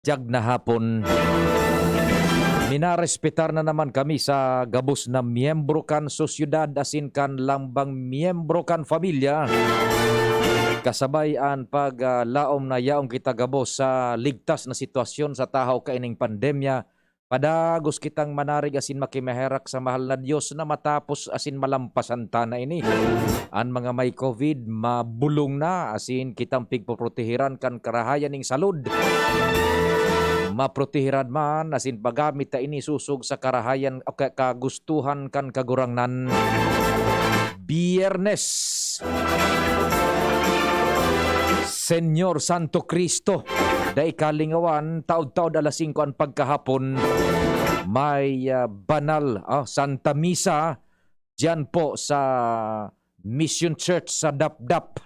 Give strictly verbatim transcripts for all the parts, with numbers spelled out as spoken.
Madyag na hapon. Minarespetar na naman kami sa gabos na miyembro kan sosyedad asin kan lambang miyembro kan pamilya. Kasabay an pag, ah, laom na yaon kita gabos sa ligtas na sitwasyon sa tahaw kaining pandemya, padagos kitang manarig asin makimaherak sa mahal na Dios na matapos asin malampasan ta na ini. An mga may covid, mabulong na, asin kitang pigpoproteheran kan karahayan ning salud. Maproteheran man, asin paggamit ta ini sosog sa karahayan o ka-, kagustuhan kan Kagurangnan. Biyernes. Señor Santo Cristo, dai kalingawan, taod-taod alas singko an pagkahapon, may, ah, banal, ah, Santa Misa, diyan po sa Mission Church sa Dapdap.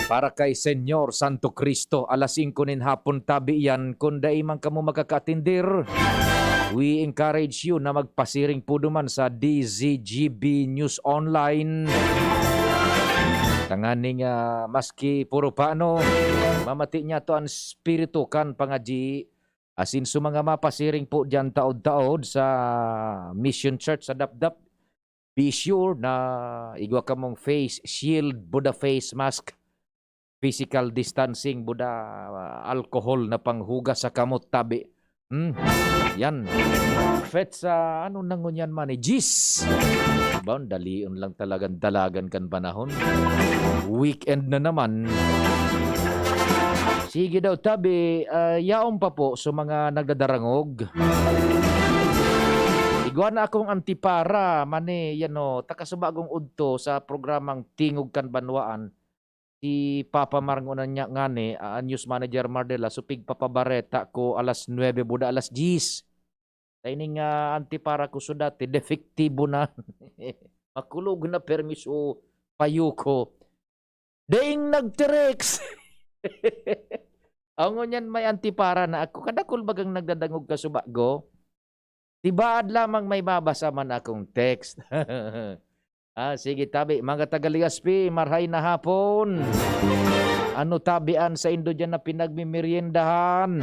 Para kay Señor Santo Cristo, alas singko nin hapon tabi iyan. Kun dai man kamo makakaatindir, we encourage you na magpasiring po duman sa D Z G B News Online. Tanganing, ah, maski puro paano, mamati niya to an Espiritu kan Pangadyi. Asin sa mga mapasiring po diyan taod-taod sa Mission Church sa Dapdap, be sure na igwa kamong face shield, buda face mask, physical distancing, buda, ah, alcohol na panghugas sa kamot tabi. Hmm, yan. Fet sa, ano na ngunyan man eh, jis. Ba, dalion lang talagang dalagan kan panahon. Weekend na naman. Sige daw, tabi, ah, yaon pa po sa mga nagdadarangog. Igwa na akong antipara, mani, yan o, takasubagong udto sa programang Tingog kan Banwaan. Si Papa Marngo na niya ngani, ah, news manager Mardela, so pigpapabareta ko alas nuebe buda alas diyes. Sa ining, ah, antipara ko so dati, defektibo na. Makulog na permi so payo ko. Daing nagtirex. Aw, ngunyan may antipara na ako. Kadakul bagang nagdadangog ka subago? Tibaad lamang may mabasa man akong text. Ah, sige, tabi. Mga taga Legazpi, marhay na hapon. Ano tabi an saindo diyan na pinagmimeriendahan?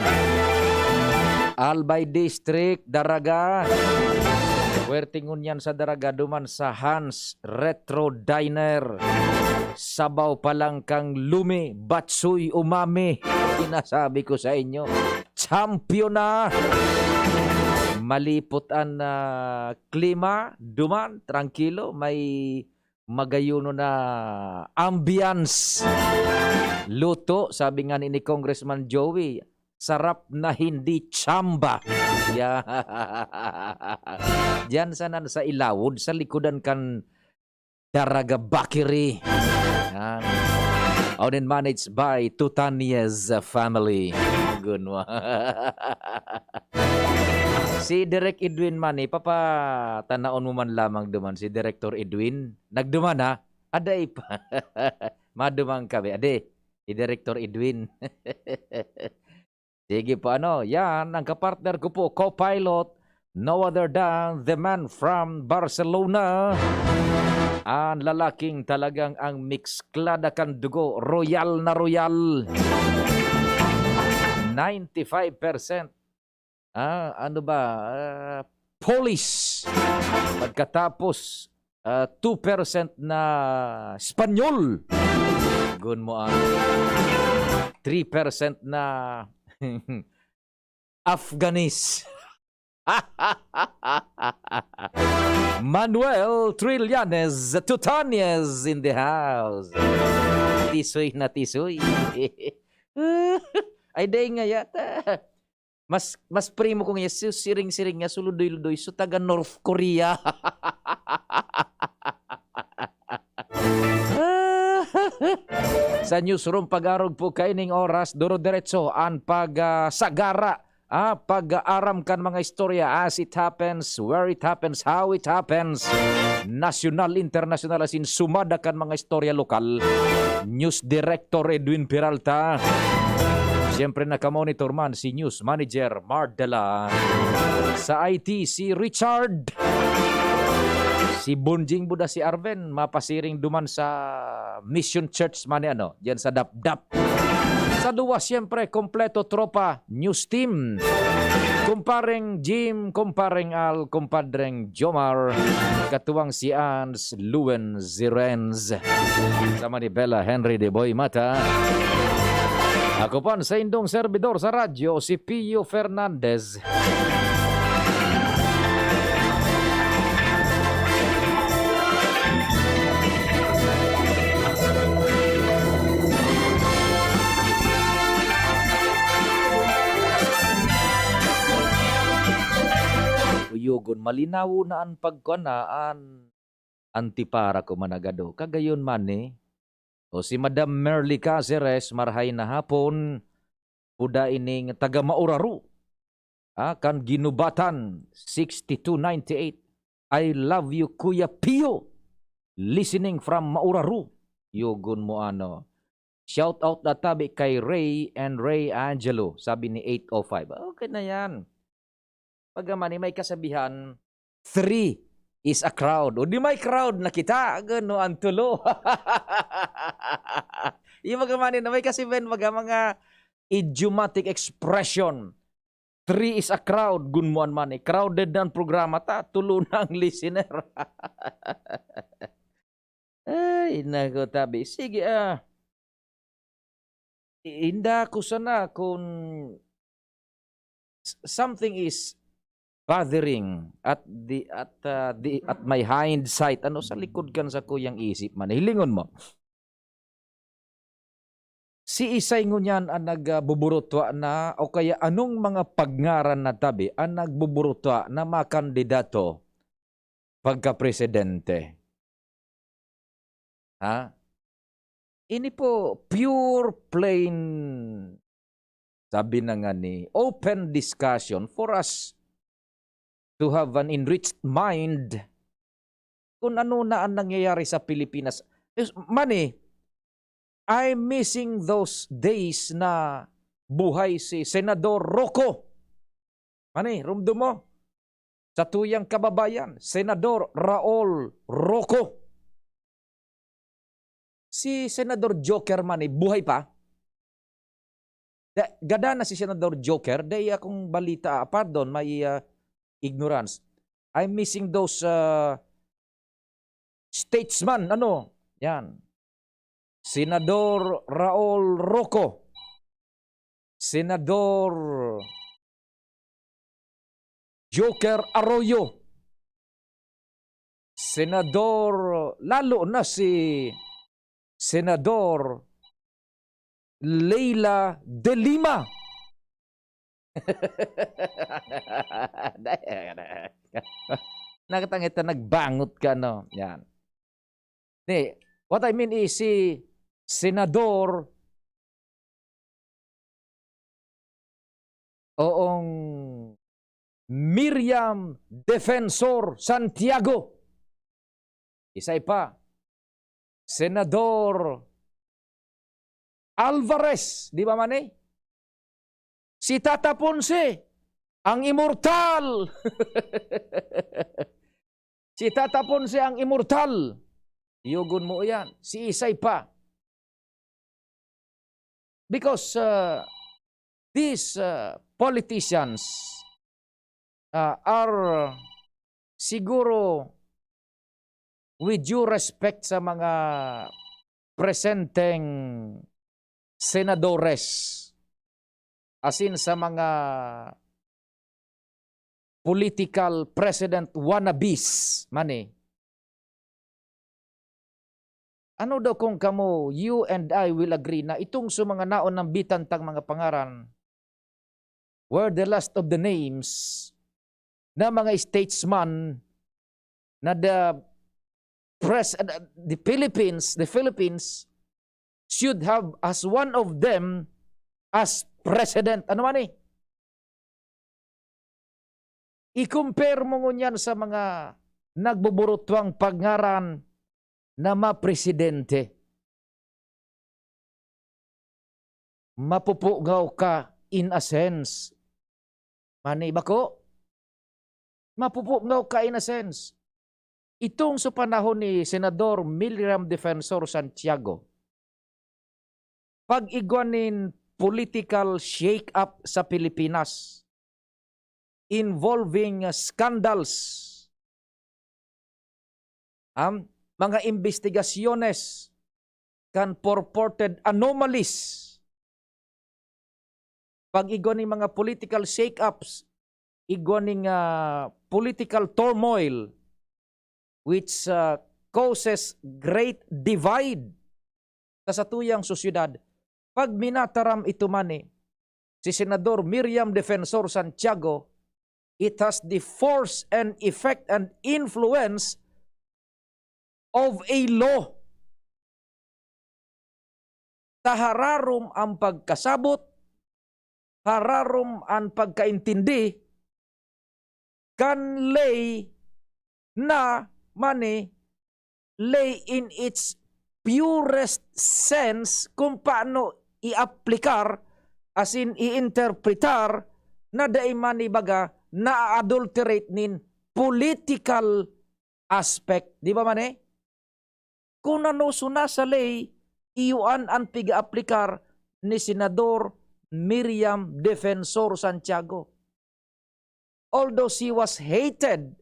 Albay District, Daraga. Puwerte ngunyan sa Daraga, duman sa Hans Retro Diner. Sabaw pa lang kang lumi, batsoy umami. Sinasabi ko sa inyo, champion na. Malipot an, ah, klima, duman, trangkilo, may magayon na ambiance. Luto, sabi nga ni, ni Congressman Joey, sarap na hindi chamba. Ya-, diyan sana sa Ilawod, sa likodan kan Daraga Bakery. Yan. Owned and managed by Tutanias family. Gunwa. Si Direk Edwin man, eh, papatanaon mo man lamang duman si Director Edwin. Nagduman, ha? Aday pa. Madumang kami. Ade, si Director Edwin. Sige po, ano, yan ang kapartner ko po, co-pilot, no other than the man from Barcelona. Ang lalaking talagang ang mixklada kan dugo, royal na royal. Ninety-five percent. Ah, ano ba? Ah, Polish. Pagkatapos, ah, two percent na Espanyol. Gun mo ang three percent na Afghanis. Manuel Trillanes Tutanias in the house. Tisoy na tisoy. Ay, day nga yata. Mas, mas primo ko nga, su-, siring-siring nga, suludoy-ludoy, so taga North Korea. Sa newsroom, pag-arog po kaining oras, duro-diretso an pag, ah, sagara, ah, pag-aaram kan mga istorya as it happens, where it happens, how it happens. Nasyonal, internasyonal, asin sumada kan mga istorya lokal. News Director Edwin Peralta. Siyempre, nakamonitor man si News Manager Mardela. Sa I T, si Richard. Si Bonjing Buda, si Arven, mapasiring duman sa Mission Church man ni ano, diyan sa Dapdap. Sa duwa, siyempre, kompleto tropa, news team. Kumpareng Jim, kumpareng Al, kumpadreng Jomar, katuwang si Ans Luen Zirenz. Sama ni Bella Henry de Boy Mata. Ako po ang saindong servidor sa radyo, si Pio Fernandez. Kuyogon, malinaw na an pagkuan na, an antipara ko managado. Kagayon man ni, o si Madam Merly Caceres, marahay na hapon, puda ining taga Mauraru, ah, kan Ginubatan, sixty-two ninety-eight. "I love you, Kuya Pio. Listening from Mauraru." Yogon mo ano. Shout out na tabi kay Ray and Ray Angelo, sabi ni eight oh five. Okay na yan. Pag man, may kasabihan, "Three is a crowd." O di may crowd na kita, gano ang tulo. Yung mga man, may kasi, Ben, mga, mga idiomatic expression. "Three is a crowd," gunmuan man eh. Crowded na ang programa ta, tulo na ang listener. Ay, nako, tabi. Sige, ah. I-, inda ko sana kung s-, something is bothering at the, at, ah, the, at my hindsight, ano, sa likod kan sakuyang isip man. Hilingon mo. Siisay ngunyan an nagbuburutwa na o kaya anong mga pagngaran na tabi an nagbuburutwa na makandidato pagkapresidente? Ha? Ini po, pure plain, sabi na nga ni, open discussion for us to have an enriched mind kung ano na ang nangyayari sa Pilipinas. Is, man eh, I'm missing those days na buhay si Senador Rocco. Man eh, rumdom mo? Sa tuyang kababayan, Senador Raul Rocco. Si Senador Joker man eh, buhay pa? Da-, gada na si Senador Joker, dai akong balita, ah, pardon, my, ah, ignorance. I'm missing those, ah, statesman, ano? Yan. Senador Raul Rocco. Senador Joker Arroyo. Senador, lalo na si Senador Leila de Lima. Nakatangit na nagbangot ka, no? Yan. Ni, what I mean is, si Senador, oong, Miriam Defensor Santiago. Isay pa, Senador Alvarez, di ba man eh? Si Tata Ponce, ang imortal. Si Tata Ponce ang imortal. Yogon mo yan. Si isay pa. Because, uh, these, uh, politicians, uh, are siguro, with due respect sa mga presenteng senadores, asin sa mga political president wannabes man eh. Ano daw kung kamo, you and I will agree na itong sa mga naon nambitan tang mga pangaran were the last of the names na mga statesman na the pres-, uh, the Philippines, the Philippines should have as one of them as president. Ano man eh? I-compare mo ngunyan sa mga nagbuburutwang pagngaran na mapresidente. Mapupungaw ka in a sense. Mani bako? Mapupungaw ka in a sense. Itong sa panahon ni Senador Miriam Defensor Santiago, pag-igwa nin political shake-up sa Pilipinas involving, uh, scandals, um, mga imbestigasyones kan purported anomalies, pag-igwa ning mga political shake-ups, igwa ning, ah, political turmoil, which, ah, causes great divide sa satuyang sosyedad. Pag minataram ito man, eh, si Senador Miriam Defensor Santiago, it has the force and effect and influence of a law. Ta hararom ang pagkasabot, hararom ang pagkaintindi kan ley na mani ley in its purest sense kung paano i-aplikar, asin i-interpretar, na dai mani baga na-adulterate nin political aspect. Di ba mani? Kun ano so nasa ley, iyo an an piga-aplikar ni Senador Miriam Defensor Santiago. Although she was hated,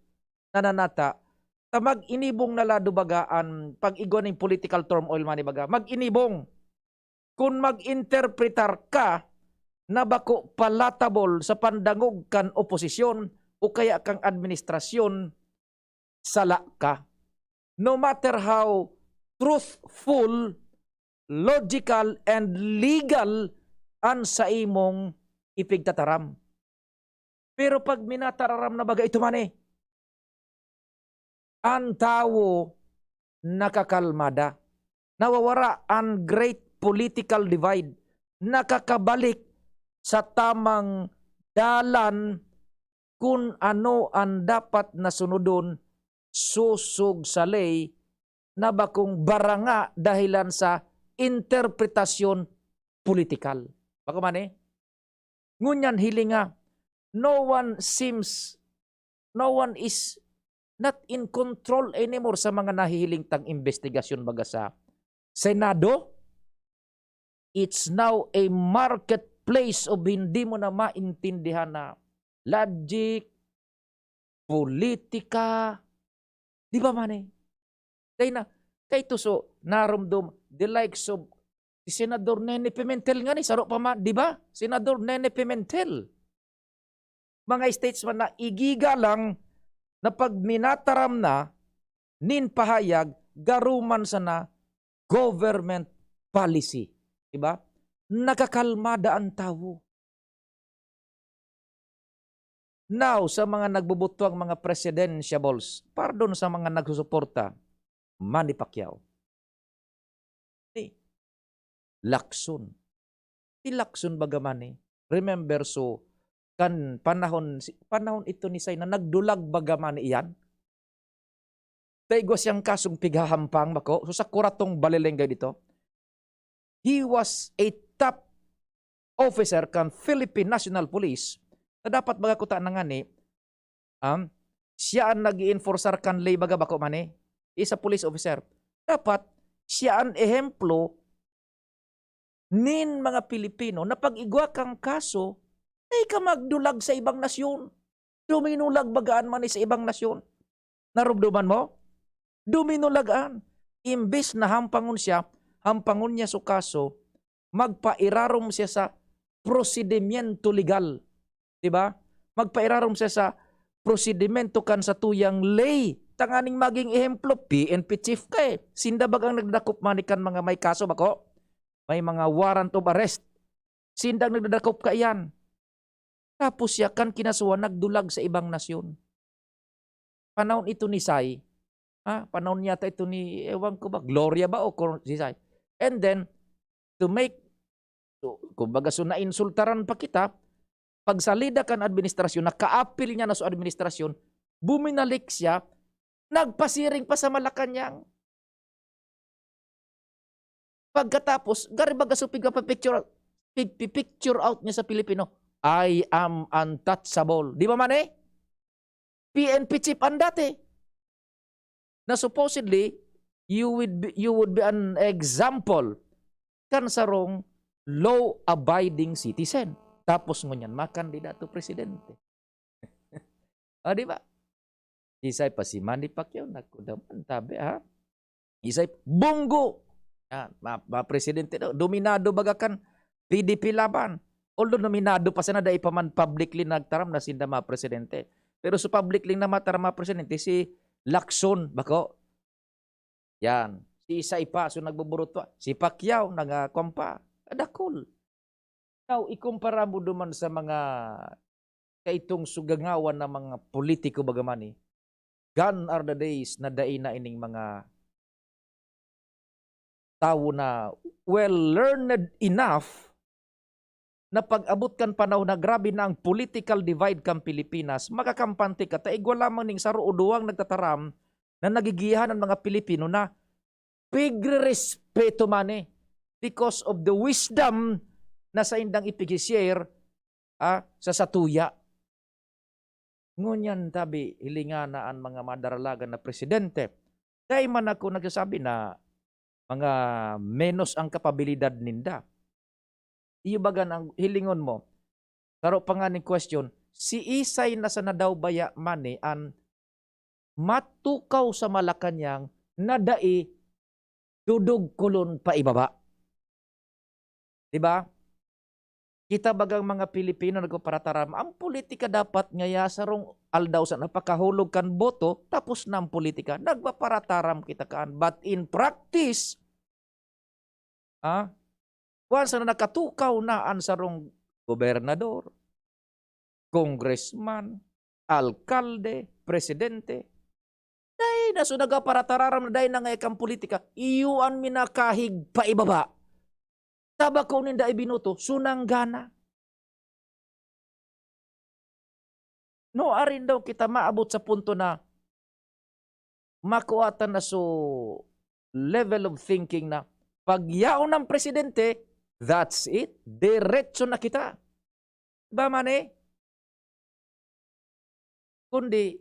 nananata, ta mag-inibong na lado baga an pag-igwa nin political turmoil mani baga. Mag-inibong. Kun mag-interpretar ka na bako palatable sa pandangog kan oposisyon o kaya kan administrasyon, sala ka. No matter how truthful, logical, and legal an sa imong ipigtataram. Pero pag minatararam na baga ito man eh, an tawo nakakalmada. Nawawara an great political divide. Nakakabalik sa tamang dalan kun ano an dapat na sunodon sosog sa ley na bakong baranga dahelan sa interpretasyon politikal. Bako man eh? Ngunyan hilinga, no one seems, no one is not in control anymore sa mga nahihiling tang imbestigasyon baga sa Senado. It's now a marketplace of hindi mo na maintindihan na logic, politika. Di ba man eh? Kaya na, kaya ito so, narumdom, the likes of si Senador Nene Pimentel nga ni, saro pa man, di ba? Senador Nene Pimentel. Mga statesman na igiga lang na pag minataram na, nin pahayag, garuman sana government policy. Di ba? Nakakalmada ang tawo. Now, sa mga nagbubutwang mga presidentiables, pardon sa mga nagsusuporta, Manny Pacquiao. Ni, Lacson. Si Lacson baga man eh. Remember, so, kan panahon, si, panahon ito ni Say na nagdulag baga man iyan. Taigwa siyang kasong pighahampang, bako. So, sa kuratong balilenggay dito, he was a top officer kan Philippine National Police na dapat baga kuta na ngani, um, siya an nag-i-enforcer kan ley baga bako man eh. Isa police officer. Dapat siya an ehemplo nin mga Pilipino na pag igwa kang kaso, dai ka magdulag sa ibang nasyon. Duminulag baga an man sa ibang nasyon. Narumduman mo? Duminulag an. Imbes na hampangon siya, hampangon niya so kaso, magpairarom siya sa prosedimyento legal. Di ba? Magpairarom siya sa prosedimento kan satuyang ley. Tanganing maging ehemplo, P N P chief ka eh. Sinda bagang nagdadakop man kan mga may kaso, bako? May mga warrant of arrest. Sindang nagdadakop kaiyan. Tapos siya kan kinasuhan, nagdulag sa ibang nasyon. Panahon ito ni Say, ha? Panahon yata ito ni, ewan ko ba, Gloria ba o Cor-, si Say? And then, to make, to, kumbaga, so nainsultaran pa kita, pagsalida kan administrasyon, nakaapil niya na sa administrasyon, buminalik siya, nagpasiring pa sa Malacañang. Pagkatapos, gari baga so pigpapicture, pigpipicture out niya sa Pilipino, "I am untouchable." Di ba man eh? P N P chief ang dati. na supposedly you would be, you would be an example kan sarong law-abiding citizen. Tapos ngunyan, makandidato presidente. O, di ba? Isay pa si Manny Pacquiao, naku naman, tabi, ha? Isay, Bong Go! Yan, ma-, mga presidente daw, dominado baga kan P D P Laban. Although nominado pa sana, dai pa man publicly nagtaram na sinda mga presidente. Pero sa publicly na mataram mga presidente, si Lacson, bako. Yan. Si isay pa, so nagboboruto. Si Pacquiao, nagakwan pa. Dakul. Now, ikumpara mo duman sa mga kaitong sugangawan na mga politiko, baga man eh, gone are the days na dai na ining mga tawo na well-learned enough na pag-abot kan panahon na grabe na ang political divide kan Pilipinas, makakampante ka ta igwa lamang ning saro o duwang nagtataram na nagigiyahan an mga Pilipino na pigrerespeto man eh because of the wisdom na saindang ipighi-share, ah, sa satuya. Ngunyan tabi, hilinga na an mga madaralagan na presidente. Dai man ako nagsasabi na mga menos ang kapabilidad ninda. Iyo bagan ang hilingon mo? Saro pa nga ning question, si isay na sana daw baya man eh an matukaw sa Malacañang na dai dudugkulon pa ibaba? Di ba? Kita bagang mga Pilipino nagpaparataram, ang politika dapat ngaya sarong aldaw sa napakahulog kan boto, tapos na ang politika. Nagpaparataram kita kaan. But in practice, ah, once na nakatukaw na ang sarong gobernador, congressman, alkalde, presidente, dai na so nagpaparataram na dai na ngaya kan politika, iyo an minakahig pa ibaba. Tabako ninda ibinuto, sunanggana. No, arin daw kita maabot sa punto na makua ta na so level of thinking na pag yaon ang presidente, that's it. Diretso na kita. Ba man eh? Kundi,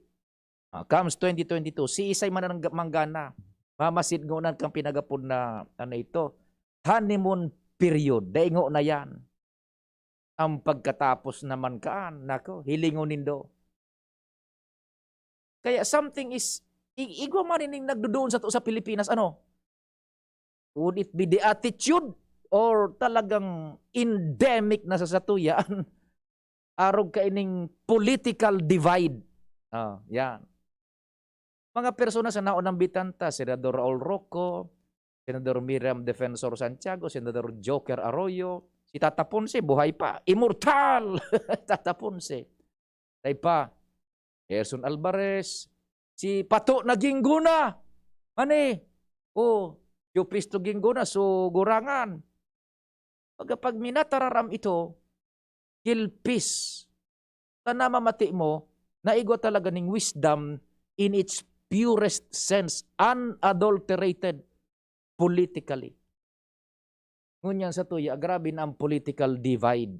ah, comes twenty twenty-two, si isay man ang manggana, mamasidngonan kang pinagapod na, ano ito, honeymoon period. Daingo na yan. Ang pagkatapos naman kaan, nako, hilingon nindo. Kaya something is, i-, igwa man ining nagduduon sa, sa Pilipinas, ano? Would it be the attitude or talagang endemic na sa satuya an arog kaining political divide? Ah, yan. Mga persona sa naunang bitanta, Senador Raul Roco, Senador Miriam Defensor Santiago, Senador Joker Arroyo, si Tata Ponce, buhay pa, immortal! Tata Ponce. Tay pa, Gerson Alvarez, si Pato na Gingguna. Mani, oh, Teopisto Gingguna, so gurangan. Pag, pag minatararam ito, kilpis. Sa namamati mo, naigwa talaga ning wisdom in its purest sense, unadulterated politically. Ngunyan sa tuya, grabe na ang political divide.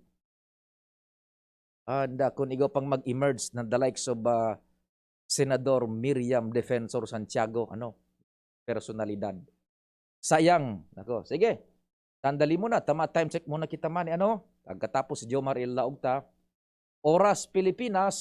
Anda, kung ikaw pang mag-emerge na the likes of, ah, Senador Miriam Defensor Santiago, ano, personalidad. Sayang. Nako, sige. Sandali muna, tama, time check muna kita man, eh, ano? Pagkatapos si Jomar Illa Ugta, Oras Pilipinas,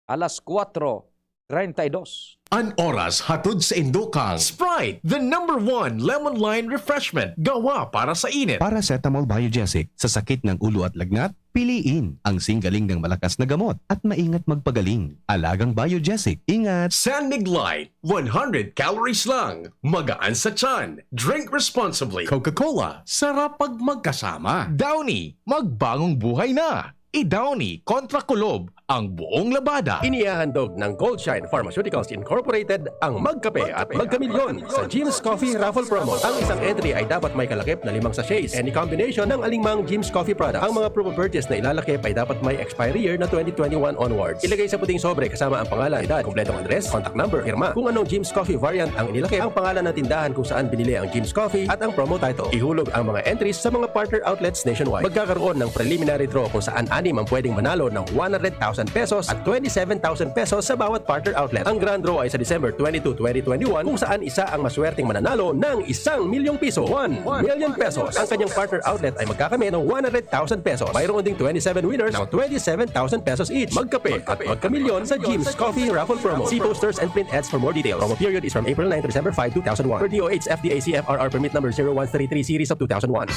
alas kuwatro treinta y dos. An oras hatod sa indo kang Sprite, the number one lemon lime refreshment, gawa para sa init. Paracetamol Biogesic, sa sakit ng ulo at lagnat, piliin ang singgaling ng malakas na gamot at maingat magpagaling. Alagang Biogesic, ingat! San Mig Light, one hundred calories lang, magaan sa tiyan. Drink responsibly. Coca-Cola, sarap pag magkasama. Downy, magbagong buhay na. I-Downy kontra kulob ang buong labada. Inihahandog ng Goldshine Pharmaceuticals Incorporated ang Magkape at Magkamilyon sa Jim's Coffee Raffle Promo. Ang isang entry ay dapat may kalakip na limang sachets. Any combination ng alingmang Jim's Coffee product. Ang mga promo purchase na ilalakip ay dapat may expiry year na twenty twenty-one onwards. Ilagay sa puting sobre kasama ang pangalan, edad, kompletong address, contact number, pirma. Kung anong Jim's Coffee variant ang inilakip, ang pangalan ng tindahan kung saan binili ang Jim's Coffee at ang promo title. Ihulog ang mga entries sa mga partner outlets nationwide. Magkakaroon ng preliminary draw kung saan anim ang pwedeng manalo ng one hundred thousand pesos at twenty-seven thousand pesos sa bawat partner outlet. Ang grand draw ay sa December twenty-two, twenty twenty-one, kung saan isa ang maswerteng mananalo ng isang milyong piso, one million pesos. Ang kanyang partner outlet ay magkakamit ng one hundred thousand pesos. Mayroon ding twenty-seven winners ng twenty-seven thousand pesos each. Magkape at magkamilyon sa Jim's Coffee Raffle Promo. See posters and print ads for more details. Promo period is from April nine to December five, two thousand one. Per D O H F D A C F R R permit number zero one three three series of two thousand one.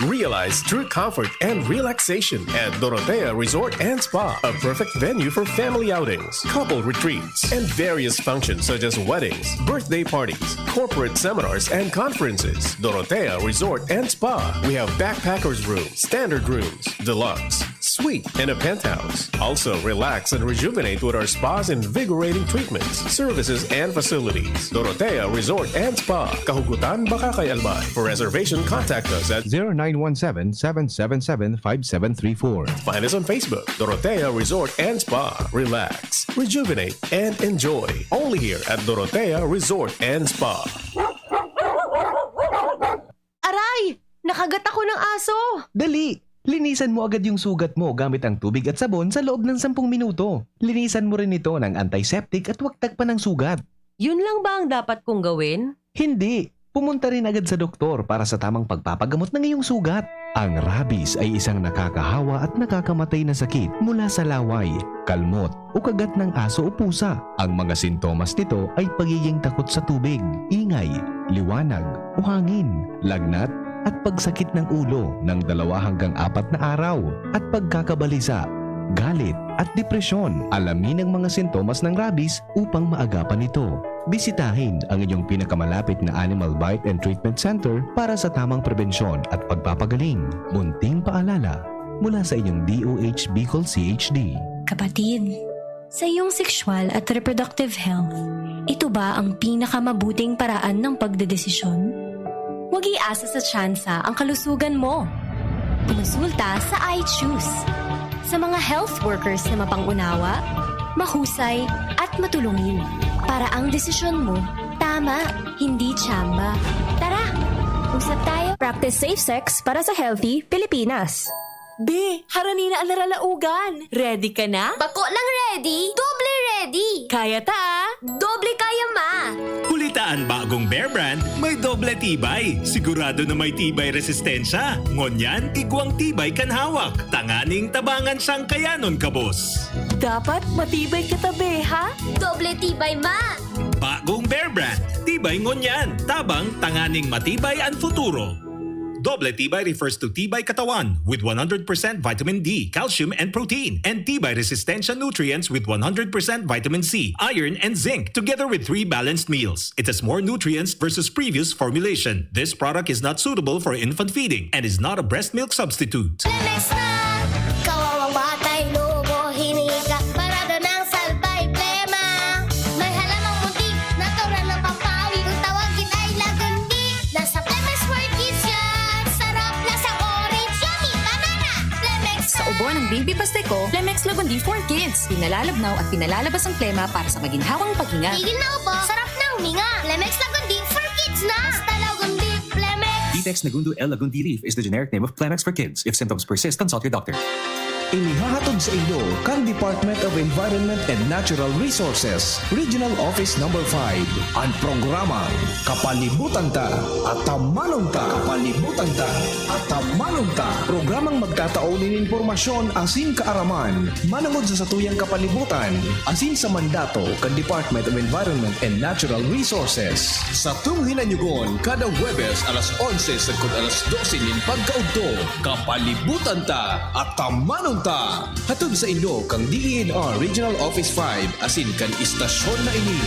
Realize true comfort and relaxation at Dorotea Resort and Spa, a perfect venue for family outings, couple retreats, and various functions such as weddings, birthday parties, corporate seminars, and conferences. Dorotea Resort and Spa. We have backpackers room, standard rooms, deluxe, suite, and a penthouse. Also, relax and rejuvenate with our spa's invigorating treatments, services, and facilities. Dorotea Resort and Spa, Kahugutan, Bacacay, Albay. For reservation, contact us at zero nine one seven, seven seven seven, five seven three four. Find us on Facebook, Dorotea Resort and Spa. Relax, rejuvenate, and enjoy. Only here at Dorotea Resort and Spa. Aray! Nakagat ako ng aso! Dali! Linisan mo agad yung sugat mo gamit ang tubig at sabon sa loob ng sampung minuto. Linisan mo rin ito ng antiseptic at huwag tagpan ng sugat. Yun lang ba ang dapat kong gawin? Hindi! Pumunta rin agad sa doktor para sa tamang pagpapagamot ng iyong sugat. Ang rabies ay isang nakakahawa at nakakamatay na sakit mula sa laway, kalmot, o kagat ng aso o pusa. Ang mga sintomas nito ay pagiging takot sa tubig, ingay, liwanag, o hangin, lagnat, at pagsakit ng ulo ng dalawa hanggang apat na araw, at pagkakabalisa, galit, at depresyon. Alamin ang mga sintomas ng rabies upang maagapan ito. Bisitahin ang inyong pinakamalapit na Animal Bite and Treatment Center para sa tamang prebensyon at pagpapagaling. Munting paalala mula sa inyong D O H Bicol C H D. Kapatid, sa iyong sexual at reproductive health, ito ba ang pinakamabuting paraan ng pagdedesisyon? Huwag iasa sa tsansa ang kalusugan mo. Kumonsulta sa I Choose. Sa mga health workers na mapang-unawa, mahusay, at matulungin para ang desisyon mo tama, hindi tsamba. Tara, usap tayo. Practice safe sex para sa healthy Pilipinas. Be, harani na an naralaogan. Ready ka na? Bako lang ready, doble ready. Kaya ta, ah. Doble kaya, ma. Huli ta an bagong Bear Brand may doble tibay. Sigurado na may tibay resistensya. Ngunyan, igwang tibay kan hawak. Tanganing tabangan siyang kayanon kabos. Dapat matibay ka ta, be, ha? Doble tibay, ma. Bagong Bear Brand. Tibay ngunyan. Tabang tanganing matibay an futuro. Doble tibay refers to tibay katawan with one hundred percent vitamin D, calcium, and protein, and tibay resistensya nutrients with one hundred percent vitamin C, iron, and zinc, together with three balanced meals. It has more nutrients versus previous formulation. This product is not suitable for infant feeding and is not a breast milk substitute. Lemex na! Kawawang batay, lobo, hinika, parado ng salbay, plema. May halamang muntik, natural na pampawi. Kung tawagin ay lagundi, nasa Lemex for Kids yan. Sarap, lasang orange, yummy, banana. Lemex Sa ubo ng baby paste ko, Lemex Lagundi for Kids. Pinalalabnaw at pinalalabas ang plema para sa maginhawang paghinga. Tigil na ubo, sarap na huminga. Lemex Lagundi for Kids na. Basta Lagundi, Lemex. Vitex Nagundo L. Lagundi Leaf is the generic name of Clemex for Kids. If symptoms persist, consult your doctor. Inihahatod sa inyo kan Department of Environment and Natural Resources, Regional Office Number five, an programang Kapalibutan Ta, Atamanon Ta. Kapalibutan Ta, Atamanon Ta. Programang magtatao nin impormasyon asin kaaraman manongod sa satuyang kapalibutan asin sa mandato kan Department of Environment and Natural Resources. Satong hinanyugon kada Huwebes alas onse sagkod alas dose nin pagkaudto. Kapalibutan Ta, Atamanon Ta. Hatod saindo kan D E N R Regional Office five asin kan istasyon na ini.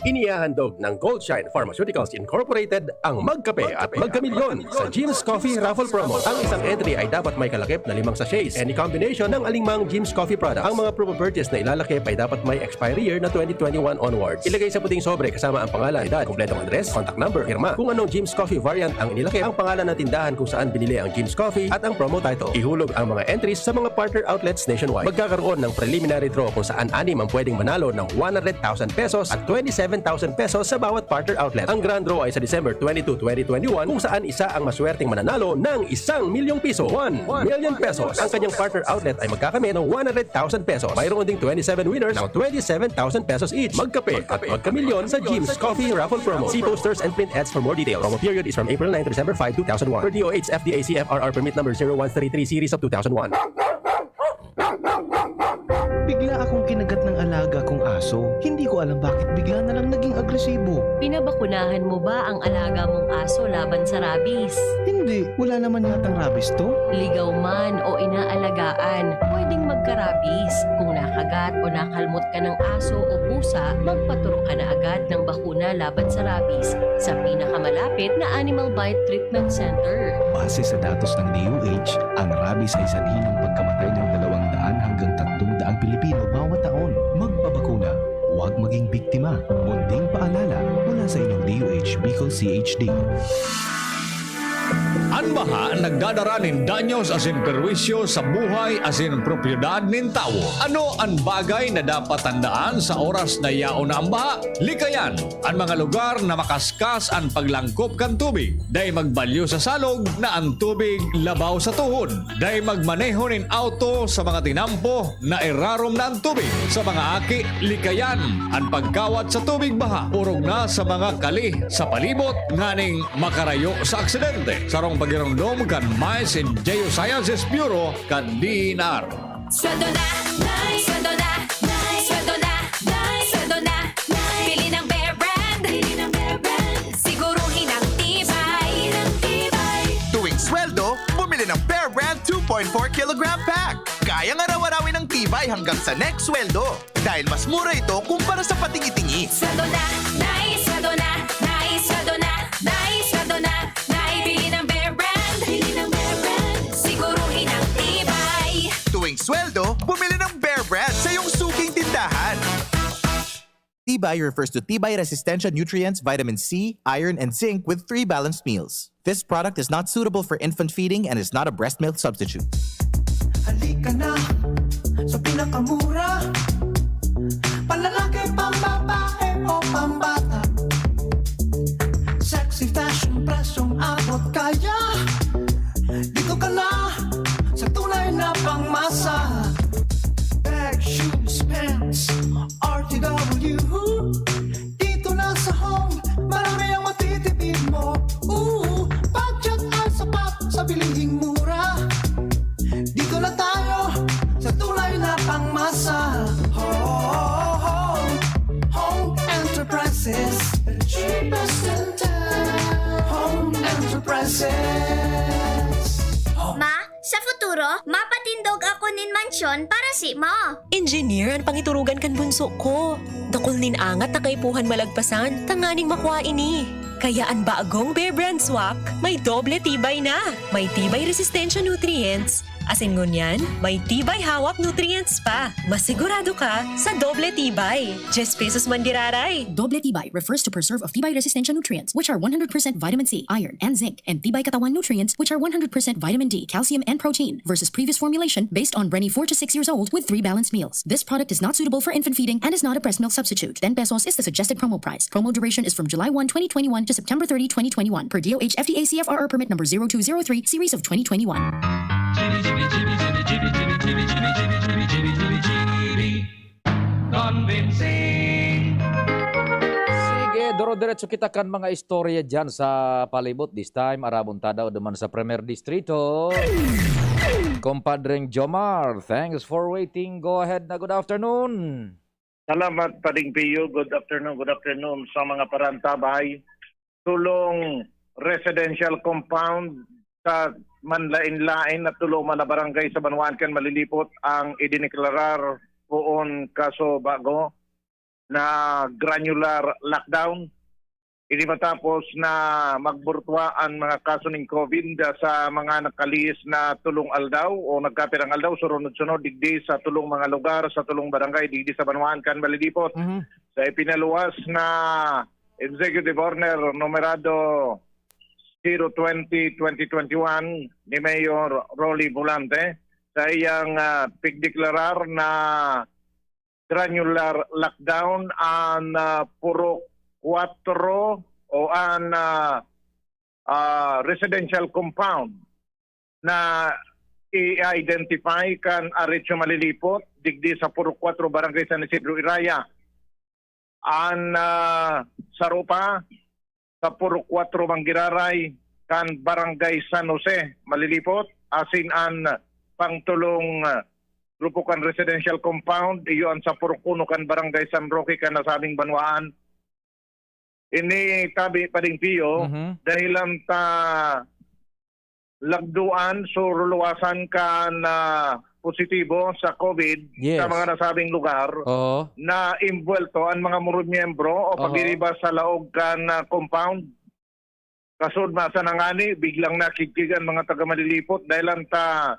Inihahandog ng Goldshine Pharmaceuticals Incorporated ang Magkape at Magkamilyon sa Jim's Coffee Raffle Promo. Ang isang entry ay dapat may kalakip na limang sachets, any combination ng alingmang Jim's Coffee product. Ang mga proof of purchase na ilalakip ay dapat may expiry year na twenty twenty-one onwards. Ilagay sa puting sobre kasama ang pangalan, edad, kompletong address, contact number, pirma. Kung anong Jim's Coffee variant ang inilakip, ang pangalan ng tindahan kung saan binili ang Jim's Coffee at ang promo title. Ihulog ang mga entries sa mga partner outlets nationwide. Magkakaroon ng preliminary draw kung saan anim ang pwedeng manalo ng one hundred thousand pesos at twenty-seven thousand pesos sa bawat partner outlet. Ang grand draw ay sa December twenty-two, twenty twenty-one, kung saan isa ang maswerteng mananalo ng isang milyong piso. One million pesos. Ang kanyang partner outlet ay magkakamit ng one hundred thousand pesos. Mayroon ding twenty-seven winners na twenty-seven thousand pesos each. Magkape at magkamilyon sa Jim's Coffee Raffle Promo. See posters and print ads for more details. Promo period is from April nine to December five, two thousand one. Per D O H F D A C F R R permit number zero one three three series of two thousand one. Bigla akong kinagat ng alaga kong aso. Hindi ko alam bakit bigla na lang naging agresibo. Pinabakunahan mo ba ang alaga mong aso laban sa rabies? Hindi, wala naman yatang rabies to. Ligaw man o inaalagaan, pwedeng magka-rabies. Kung nakagat o nakalmot ka ng aso o pusa, magpaturok ka na agad ng bakuna laban sa rabies sa pinakamalapit na Animal Bite Treatment Center. Base sa datos ng D O H, ang rabies ay sanhi ng pagkamatay ng dalawang daan hanggang tatlong daang Pilipino bawat taon. Magpabakuna, huwag maging biktima. Munting paalala mula sa inyong D O H Bicol C H D. An baha nagdadara nin danyos asin perwisyo sa buhay asin propiedad nin tawo. Ano an bagay na dapat tandaan sa oras na yaon na an baha? Likayan an mga lugar na makaskas an paglangkop kan tubig. Dai magbalyo sa salog na an tubig labaw sa tuhod. Dai magmaneho nin auto sa mga tinampo na irarom na an tubig. Sa mga aki, likayan an pagkawat sa tubig baha, orog na sa mga kali sa palibot nganing makarayo sa aksidente. Sarong pagiromdom kan MICE and Geosciences Bureau kan D E N R. Sweldo na, Nay! Sweldo na, Nay! Sweldo na, Nay! Sweldo na, Nay! Bili ng Bear Brand! Bili ng Bear Brand! Siguruhin ang tibay! Ang tibay! Tuwing sweldo, bumili ng Bear Brand two point four kilogram pack. Kayang araw-arawin ang tibay hanggang sa next sweldo. Dahil mas mura ito kumpara sa patingi-tingi. Sweldo na, Nay! Sweldo na, Nay! Sweldo na, Nay! Sweldo na, Nay! Bili ng Bear Brand! Bili ng Bear Brand! Siguruhin ang tibay! Tuwing sweldo, bumili ng Bear Brand sa iyong suking tindahan. Tibay refers to tibay resistensya nutrients, vitamin C, iron, and zinc with three balanced meals. This product is not suitable for infant feeding and is not a breast milk substitute. Halika na sa pinakamura. Panlalaki, pambabae o pambata. Sexy fashion, presyong abot kaya. Dito ka na sa tunay na pangmasa. Bag, shoes, pants, R T W. Dito na sa Home, marami ang matitipid mo. Ooh, budget ay sapat sa bilhing mura. Dito na tayo sa tunay na pangmasa. Home, Home Enterprises, the cheapest in town. Home Enterprises. Home. Ma, sa futuro, mapatindog ako nin mansyon para simo. Engineer an pangiturugan kan bunso ko. Dakul nin angat na kaipuhan malagpasan tanganing makua ini. Kaya an bagong Bear Brand Swak may doble tibay na. May tibay resistensya nutrients, asin ngunyan, may tibay hawak nutrients pa. Masigurado ka sa doble tibay. Diyes pesos man giraray. Doble tibay refers to preserve of tibay resistensya nutrients, which are one hundred percent vitamin C, iron, and zinc, and tibay katawan nutrients, which are one hundred percent vitamin D, calcium, and protein, versus previous formulation based on Brenny four to six years old with three balanced meals. This product is not suitable for infant feeding and is not a breast milk substitute. Ten pesos is the suggested promo price. Promo duration is from July one, twenty twenty-one to September thirty, twenty twenty-one, per D O H F D A C F R R permit number zero two zero three, series of twenty twenty-one. Convincing. Sige, doro-diretso kita kan mga istorya dyan sa palibot. This time, arabon ta daw duman sa Primer Distrito. Compadreng Jomar, thanks for waiting. Go ahead na, good afternoon. Salamat, Pading Pio. Good afternoon, good afternoon sa mga parantabay. Tulong residential compound sa manlain-lain na tulo man na barangay sa banwaan kan Malilipot ang idineklarar poon kaso bago na granular lockdown. Ini matapos na magburtwa an mga kaso nin COVID sa mga nakalihis na tulong aldaw o nagkapirang aldaw, surunod-sunod digdi sa tulong mga lugar, sa tulong barangay digdi sa banwaan kan Malilipot. Mhm. Sa ipinaluwas na Executive Order numerado zero twenty twenty twenty-one ni Mayor Rolly Volante, sa iyang, ah, pigdeklarar na granular lockdown an, ah, Purok kwatro o an, ah, ah, residential compound na i-identify kan Arecho Malilipot, digdi sa Purok Kwatro, Barangay San Isidro Iraya. An, ah, saro pa, sa Purok Kwatro Manggiraray, kan Barangay San Jose, Malilipot, asin an pangtulong, ah, grupo kan residential compound, iyo an sa Purok Uno kan Barangay San Roque kan nasabing banwaan. Ini tabi pa ding Pio, Mhm. dahilan ta lagduan, so luluwasan kan, ah, positibo sa COVID Yes. sa mga nasabing lugar Oo. na imbuwelto an mga muro-, miyembro o Oho. pagiriba sa laog kan, ah, compound. Kasod masa na ngani, biglang nakigkig an mga taga Malilipot dahil an ta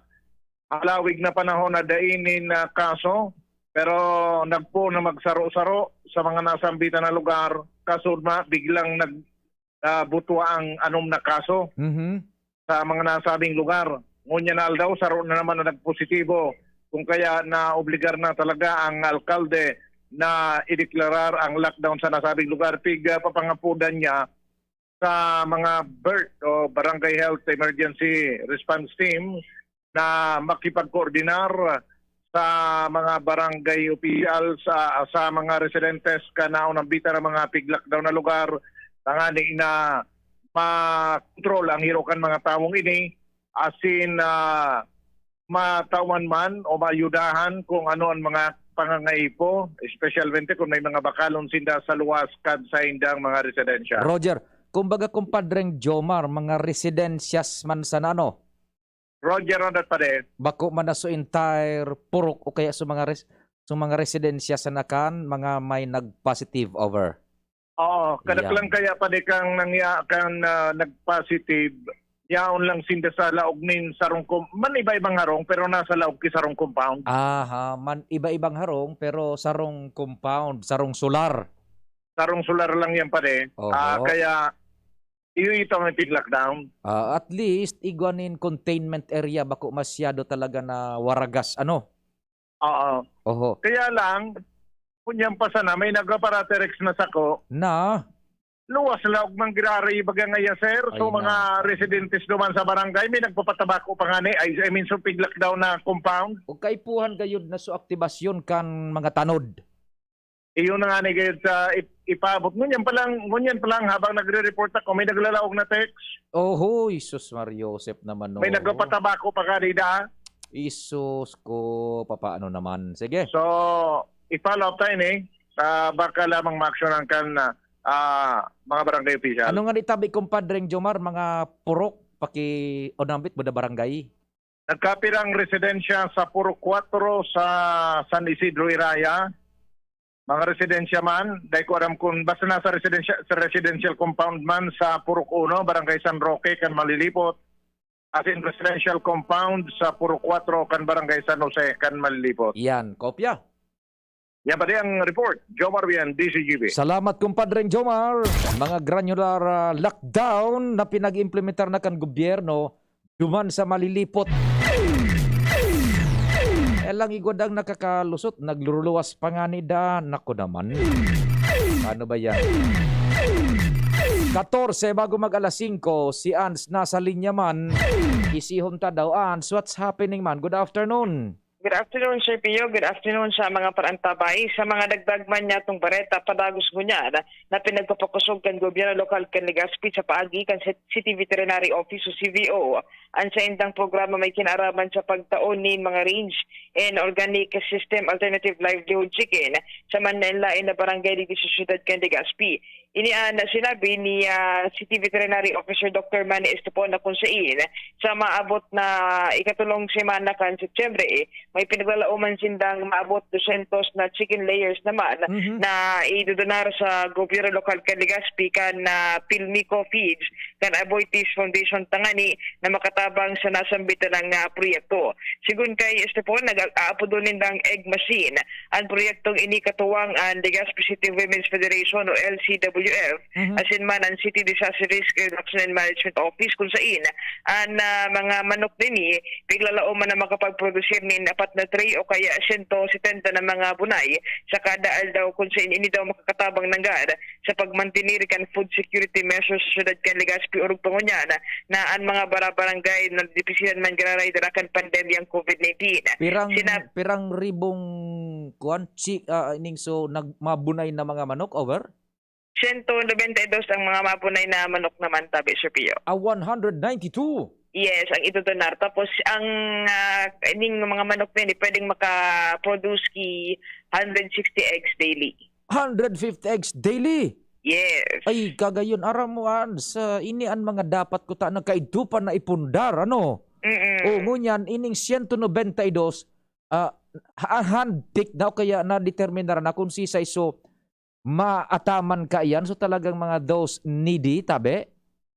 halawig na panahon na dai nin, ah, kaso, pero nagpoon na magsaro-saro sa mga nasambitan na lugar. Kasod ma, biglang nag, ah, butwa ang anom na kaso Mhm. sa mga nasabing lugar. Ngunyan na aldaw, saro na naman na nagpositibo. Kung kaya naobligar na talaga ang alkalde na ideklarar ang lockdown sa nasabing lugar. Pig, ah, papangapodan niya sa mga BERT o Barangay Health Emergency Response Team na makipagkoordinar sa mga barangay officials, sa, sa mga residentes kan naon nambitan ang mga pig-lockdown na lugar, tangani na makontrol ang hiro kan mga tawong ini, asin, ah, matauman man o maayudahan kung ano ang mga pangangaipo, espesyalmente kung may mga bakalon sinda sa luwas kan saindang mga residensya. Roger, kumbaga, Kumpadreng Jomar, mga residensyas man sana, ano? Roger on that, pare. Bako man na so entire purok o kaya so mga res-, so mga residensya sana kan mga may nag-positive over. Oo, kadak Yan. lang kaya, pare, kang nangya-, kang, ah, nag-positive, yaon lang sinda sa laog nin sarong com-, man iba-ibang harong, pero nasa laog ki sarong compound. Aha, man iba-ibang harong, pero sarong compound, sarong solar. Sarong solar lang yan, pare. Oho. Ah, kaya, iyo ito ang pig-lockdown. Ah, at least, igwa nin containment area, bako masyado talaga na waragas, ano? Oo. Oho. Kaya lang, kunyan pa sana, may nagpaparaterex na sako. Na? Luwas na laog Manggiraray, baga ngaya, sir. So, Ay, mga na. residentes duman sa barangay, may nagpapatabako pa ngani. Ay, I mean, so pig-lockdown na compound. O kaipuhan gayud na so aktibasyon kan mga tanod. Iyon na nga ni gayud sa ip-, ipaabot. Ngunyan pa lang, ngunyan pa lang, habang nagre-report ako, may naglalaog na text. Oho, Jesus Maria Joseph naman, May no? nagpapatabako pa kanina. Isus ko, papaano naman? Sige. So, i-follow up tayo ni, ah, baka lamang maaksyonan kan, ah, ah, mga barangay official. Ano nga ni tabi, Kumpadreng Jomar, mga purok, paki-, o nambit mo na barangay? Nagkapirang residensya sa Purok Kwatro sa San Isidro Iraya. Mga residensya man, dai ko aram kung basta nasa residensya, sa residential compound man sa Purok Uno, Barangay San Roque, kan Malilipot. As in residential compound sa Purok Kwatro, kan Barangay San Jose, kan Malilipot. Yan, kopya. Yan pa di ang report. Jomar Bien, D Z G B. Salamat, Kumpadreng Jomar. Mga granular, ah, lockdown na pinag-implementar na kan gobyerno duman sa Malilipot. Eh, lang igwa dang nakakalusot, nagluluwas pa ngani da. Nako naman. Paano ba yan? Katorse bago mag alas singko, si Ans nasa linya man. Isihon ta daw, Ans, what's happening man? Good afternoon. Good afternoon, Sir Pio. Good afternoon sa mga parantabay. Sa mga dagdag man niyatong bareta, padagos ngunyan na pinagpapakosog kan gobyerno lokal kan Legazpi sa paagi kan Cit-, City Veterinary Office o C V O, ang saindang programa may kinaaraman sa pagtao nin mga range and organic system alternative livelihood chicken sa manlaen-laen na barangay digdi sa siyudad kan Legazpi. Ini an sinabi ni, ah, City Veterinary Officer Doctor Manny Estepona, kung sain sa maabot na ikatulong semana kan Setyembre, may pinaglalaoman sindang maabot dosyentos na chicken layers naman Mhm. na idodonar sa gobyerno lokal kan Legazpi kan, ah, Pilmico Feeds kan Aboitiz Foundation tangani na makatabang sa nasambit na nga proyekto. Sigon kay Estepon, nag-aapod nindang egg machine an proyektong ini katuwang an Legazpi City Women's Federation o L C W W F, Mhm. asin man an City Disaster Risk Reduction and Management Office, kun sain an, ah, mga manok nini piglalaoman na makapagprodusir nin apat na tray o kaya sento setenta na mga bunay sa kada aldaw, kun sain ini daw makakatabang nanggad sa pagmantener kan food security measures sa syudad kan Legazpi. Orog pa ngunyan na an mga barabarangay na dipisilan man giraray dara kan pandemyang covid nineteen. Pirang, Sina- pirang ribong, kuwan, chi-, ah, ining so, nag-, mabunay na mga manok, over? Sento nobenta y dos ang mga mabunay na manok naman, tabi, Sir Pio. Ah, one hundred ninety-two. Yes, ang idudonar. Tapos, ang, ah, ining mga manok na yun, pwedeng maka-produce ki hundred sixty eggs daily. Hundred fifty eggs daily? Yes. Ay, kagayon, aram mo, ah, sa ini an mga dapat ko ta nagkaidto pa na ipundar, ano? Mm-mm. O, ngunyan, ining sento nobenta y dos, ah, ha-, handpick daw, kaya nadeterminar na kung sisay so maataman kaiyan. So, talagang mga those needy, tabi?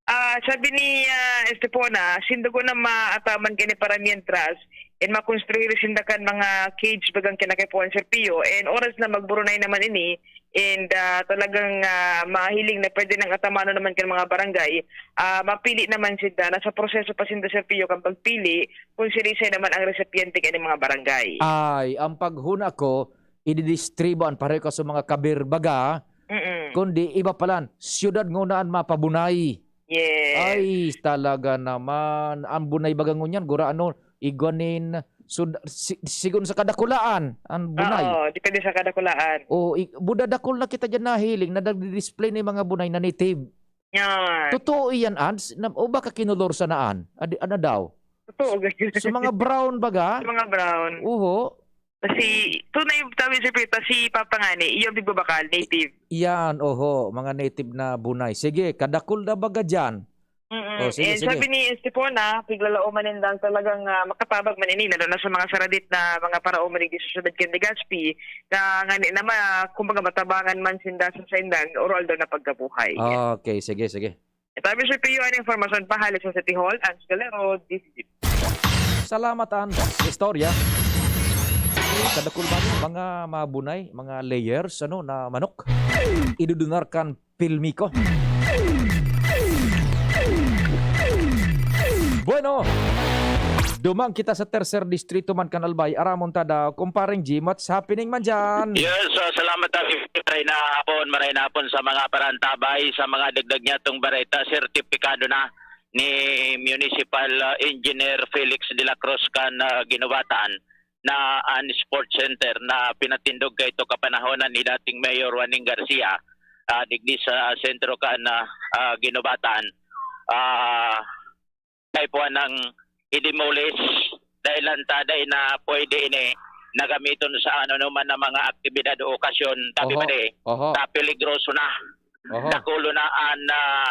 Ah, sabi ni, ah, Estepona, sinda ko na maataman kini para mientras, and makonstruir sinda kan mga cage bagang kinakipuhan, Sir Pio, and oras na magburunay naman ini, and, ah, talagang, ah, mahiling na pwede nang atamanon naman kan mga barangay, ah, mapili naman sinda. Nasa proseso pa sinda, Sir Pio, kan pagpili kung sirisay naman ang resipyente kan mga barangay. Ay, ang paghuna ko, ididistribuan pareho ka sa mga kabir baga, Mm-mm. kundi iba palan, siyudad nguna an mapabunay. Yes. Ay, talaga naman. Ang bunay baga ngunyan, gura ano, igwa nin, sud-, si-, sigon sa kadakulaan, ang bunay. Oo, depende sa kadakulaan. O, i-, budadakol na kita dyan nahiling na nagdi-display na yung mga bunay na native. Yan. Totoo iyan, ads? Na, o baka kinulor sanaan? Adi, ano daw? Totoo, ganyan. So, mga brown baga? Sa mga brown. Uho. Kasi, tunay, tabi si Pita, si Papa nga ni, iyo, Bigbabakal, native. Yan, oho, mga native na bunay. Sige, kadakol na baga dyan. Mm-mm. O, sige, And sige. sabi ni Estepona, piglalaoman nindang talagang, ah, makatabang man ini, lalo na sa mga saradit na mga paraomri di sa syudad kan Legazpi, na ngani na ma-, kumbaga, matabangan man sinda sa saindang oral daw na pagkabuhay. Okay, sige, sige. Ito ang Mister Pio, ang informasyon pa hali sa City Hall, Ange Galero, D C G. Salamat, Ange. Istorya. Kadakul man, mga mabunay, mga layers, ano, na manok. Idudunar kan Pilmico. Bueno, duman kita sa Tercer Distrito man kan Albay, aramon ta daw, kumparing Jim, what's happening man dyan? Yes, ah, salamat, ah, maray na hapon, maray na hapon sa mga parantabay, sa mga dagdag niya tong bareta, sertipikado na ni Municipal, ah, Engineer Felix de la Cruz kan, ah, Guinobatan na an Sports Center na pinatindog kaito kapanahonan ni dating Mayor Juaning Garcia, ah, digdi sa sentro kan, ah, ah, Guinobatan. Ah, kaipuhan ng i-demolish dahil lang ta dai na pwede ini na gamiton sa ano naman na mga aktibidad o okasyon. Tabi Oho. pa di, Oho. ta peligroso na. Oho. Dakulo na an, ah,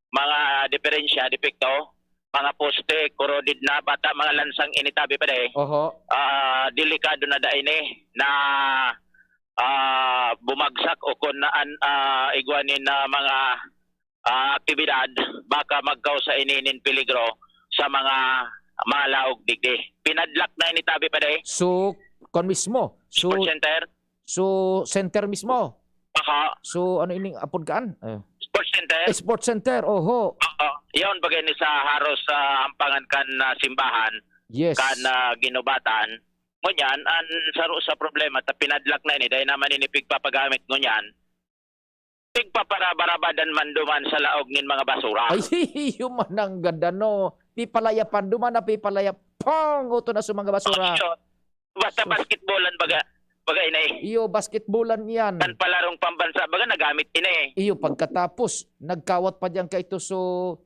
mga diferensya, depekto, mga poste, corroded na, bata, mga lansang ini, tabi pa di. Oho. Ah, delikado na da ini na, ah, bumagsak o kung naan, ah, igwa nin, ah, mga, ah, aktibidad, baka magkausa ini nin peligro sa mga malaog digdi. Pinadlak na ini, tabi pa di. So, kon mismo. So, Sports Center. So, center mismo. Aha. So, ano ining apod kaan? Eh. Sports Center. Eh, Sports Center, oho. Oo. Yaon bagay ni sa haros sa ampangan kan, ah, simbahan, Yes. kan, ah, Guinobatan. Ngunyan, an saro sa problema, ta pinadlak na ini, dahil naman ini pigpapagamit ngunyan. Pigpaparabarabadan man duman sa laog nin mga basura. Ay, iyo man ang ganda, no? Pipalayapan, duman na pipalayapan. Pong! Uto na sa mga basura. Oo, yun. Basta Sus. basketballan baga, baga ini. Iyo, basketballan yan. Kan palarong pambansa, baga nagamit ini. Iyo, pagkatapos, nagkawat pa diyan kaito so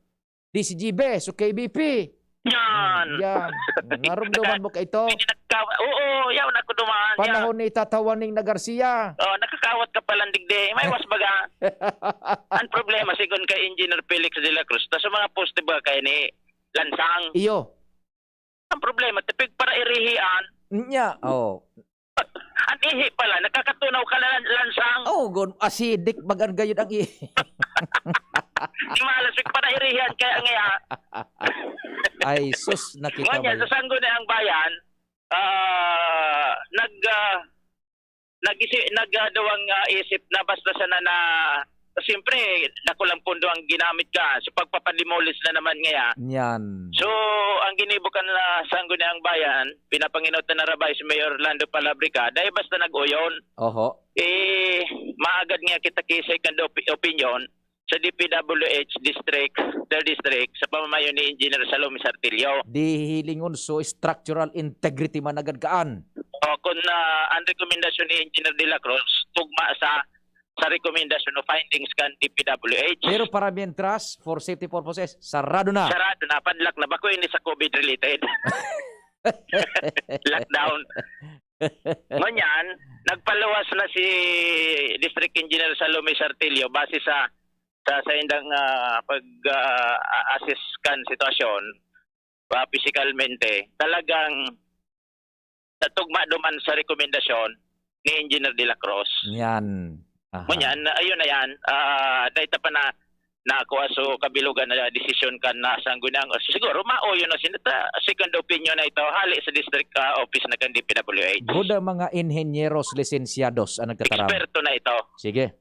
D C G B, so K B P. Yan. Yan. Narumduman mo kaito? Hindi nagkawa-, oo, yaw, nakudumaan, yaw. Panahon ni Tata Juaning na Garcia. Oh, nakakawat ka palang digdi. May was baga. Ang problema, sigon kay Engineer Felix de la Cruz, ta sa mga poste baga kay ni Lansang. Iyo. Ang problema, tipig para irihian. Nya, oh. Ang ihi pala, nakakatunaw ka na lan-, lansang. Oh, gon-, acidic, bagan gayon ang ihi. Di malasig para irihian, kaya nga, ah. Ay, sus, nakita Ngunyan, mo sa yun. Sangguniang Bayan, ah, nag, ah, nag-isi-, nag, ah, duwang, ah, isip na basta sana na Siyempre, dakulang pondo ang ginamit ka sa pagpapademolish na naman ngaya. Yan. So, ang ginibo kan na Sangguniang Bayan, pinapangenotan na ra ba si Mayor Orlando Palabrica, dahil basta nag-uyon, Oho. eh, maagad nga kita ki second opi-, opinion sa D P W H district, third district, sa pamamayo ni Engineer Salome Sartillo. Di hihilingon, so structural integrity man agad kaan. O, kung, ah, ang rekomendasyon ni Engineer De La Cruz, tugma sa, sa rekomendasyon o findings kan D P W H. Pero para mientras, for safety purposes, sarado na. Sarado na, padlock na. Bako ini sa COVID related. Lockdown. Ngunyan, nagpaluwas na si District Engineer Salome Sartillo base sa, sa saindang, ah, pag, ah, a-, assess kan sitwasyon, ah, pisikalmente. Talagang natugma duman sa rekomendasyon ni Engineer De La Cruz. Yan. Aha. Ngunyan, ayun na yan. Ah, dahil ta pa na nakuha so kabilugan na desisyon kan na Sangguniang, siguro mauyon na sinda ta, second opinion na ito, hali sa district, ah, office na kan D P W H. Good ang mga inhenyeros lisensyados ang nagtataram. Eksperto na ito. Sige.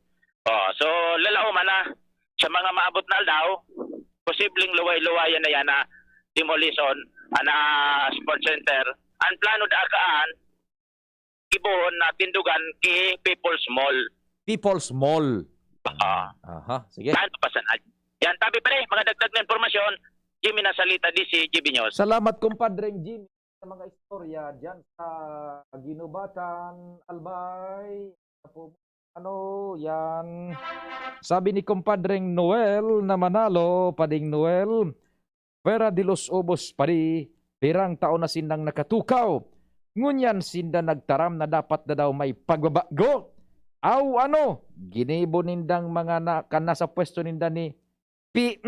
Oh, so, lalauman na sa mga maabot na aldaw, posibleng luway-luwayan na yan na demolition, ah, na sports center. Ang plano da kaan, gibohon na tindugan ki People's Mall. People's Mall. Ah. Aha, sige. Saan pa sana? Yan, tabi pre, mga dagdag na impormasyon, Jimmy Nasalita, D C G B News. Salamat, kumpadreng Jimmy, sa mga istorya dyan sa Ginubatan, Albay. Ano, yan. Sabi ni kumpadreng Noel na Manalo, Pading Noel, Fuera de los Ubos, padi, pirang taon na sindang nakatukaw. Ngunyan sinda nagtaram na dapat na daw may pagbabago. Aw ano, ginibo nindang mga na, kan nasa pwesto ninda ni Pi-,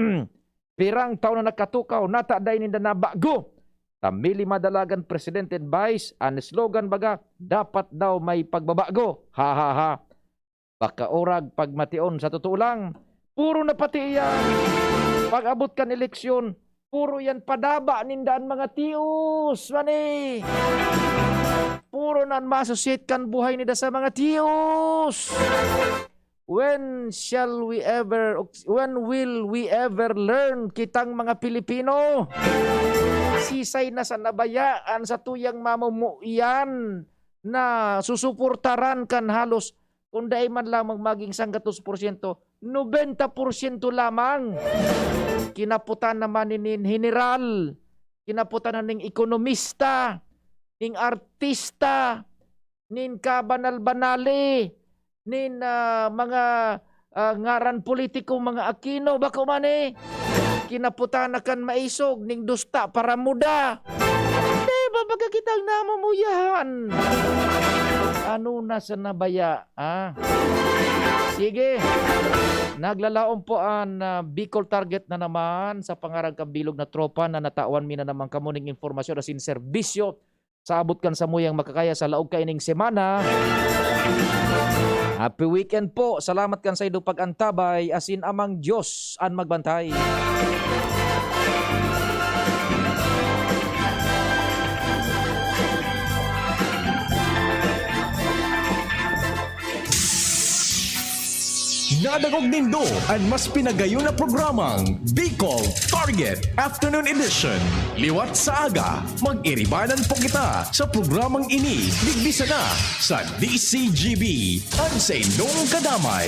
pirang taon na nakatukaw, nata dai ninda nabago. Tamili madalagan presidente and vice, an slogan baga, dapat daw may pagbabago. Ha, ha, ha. Baka orag pagmation sa totoo lang. Puro na pati iyan. Pag-abot kan eleksyon, puro yan padaba ninda an mga tios, mani. Puro na an ma-associate kan buhay nida sa mga tios. When shall we ever, when will we ever learn, kitang mga Pilipino? Sisay na sa nabayaan sa tuyang mamumuyan na susuportaran kan halos kung dai man lamang maging sanggatos porsyento, nobenta porsyento lamang. Kinaputan naman nin general, kinaputan na ning ekonomista, ning artista, nin kabanal-banali, nin, ah, mga, ah, ngaran politiko, mga Aquino, bako man eh. Kinaputan na kan maisog, ning dusta para muda. Di ba, baga kitang namumuyahan? Ano na sa nabaya, ah? Sige. Naglalaom po an, ah, Bicol Target na naman sa pangaran kan bilog na tropa na natawan mi na naman kamo ning impormasyon asin serbisyo sa abot kan samuyang makakaya sa laog kaining semana. Happy weekend po. Salamat kan saindo pag-antabay, asin Amang Dios an magbantay. Nadangog nindo an mas pinagayon na programang Bicol Target Afternoon Edition. Liwat sa aga, mag-iribanan po kita sa programang ini, digdi sana sa D C G B, an saindong kadamay.